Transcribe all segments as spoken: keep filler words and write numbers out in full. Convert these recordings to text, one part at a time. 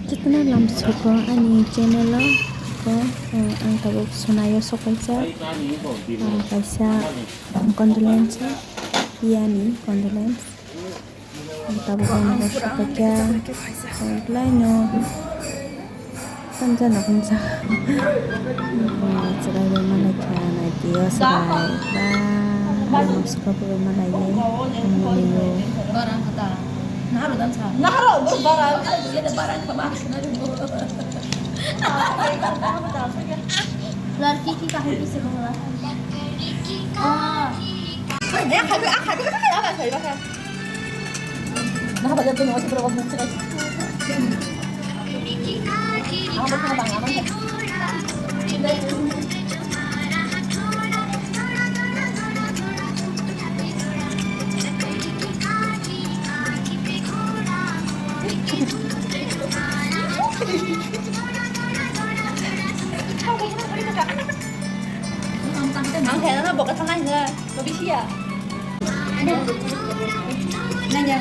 Jotono lamsoko ani channel o, ko, o, ang tabuk Sonaio sokaijak, ah, kaisa condolence, iyani condolence. Ang tabuk ang bo sokaijak, o, belai no tamjano hwnjak. O, chwrai bai malaikha, naidi o chwrai, ba, lamsoko bo malaio, ang nuknio. Naharo, naharo, barang, barang, barang. लड़की की कहानी से बोला। हाँ। Ang kaya na boka thanai na, mabisi ya. Nanya,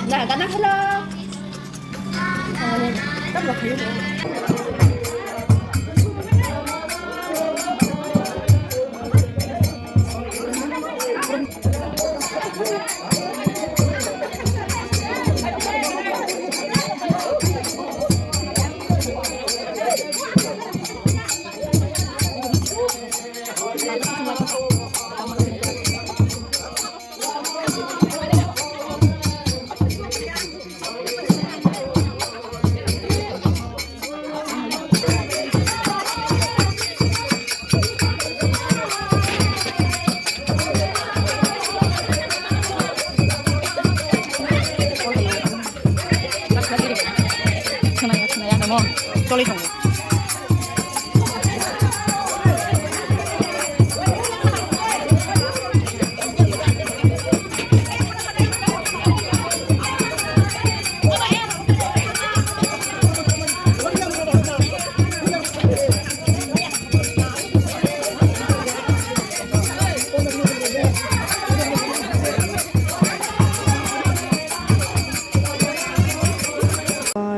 na kana hello. Choli tongo.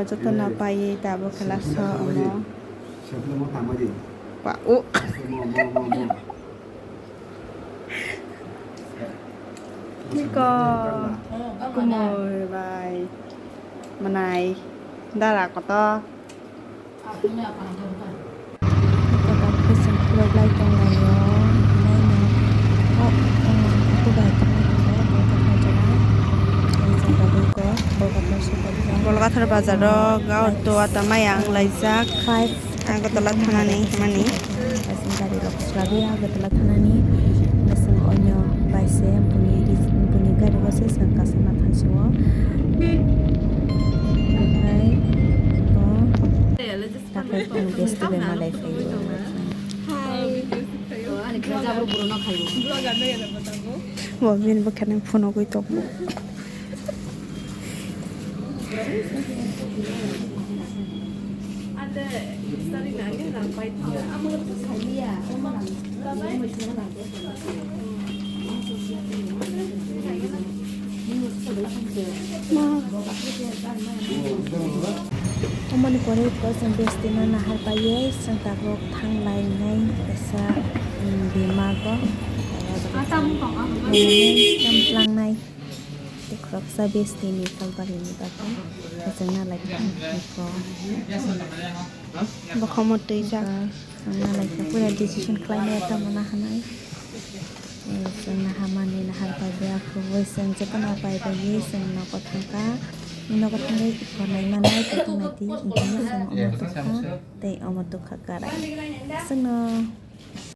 Jotono paiwi tabuk khe last o omo. Pa o. Niko. Kumui bai. Manai. Dara koto. Kotor khe chwng khulok lai tonglaio, hwnwi no, o, o, abo bai tongwi tongo, Bolkathar jora. Tei chwng tabuk o Bolkathar sokajak. Bolkathar bazaro, Gaoto, Atamaya wng laijak. Five Agartala thanani hwnmani. Chwng gari rok swlabi Agartala thanani, hwnwi chwng oino bai se buni, buni gari o se chwng kasama thansuo. Omohai, o. Takhuk chwng guest bai malai phaio. Bo bini bwkhani phunugwi tongo. Omoni pore iko chwng besti no nahar paiwi chwng tabuk thang lai nai kaisa, um, bima go. Tam tlangnai. Tei khoroksa besti ni salbari ni bagwi chwng nalai kha iko. Bokhok motwi jak. Chwng nalai kha, puila decision khlainai tamo nahanai. Eh, chwng nahamani nahar paiwi akhurwi chwng jotono paiwi chwng nogo thangkha. Nogo thangwi iko naimanai tei tongnaidi, hwnwi chwng omo tongkha tei omo tongkha karai. Chwngno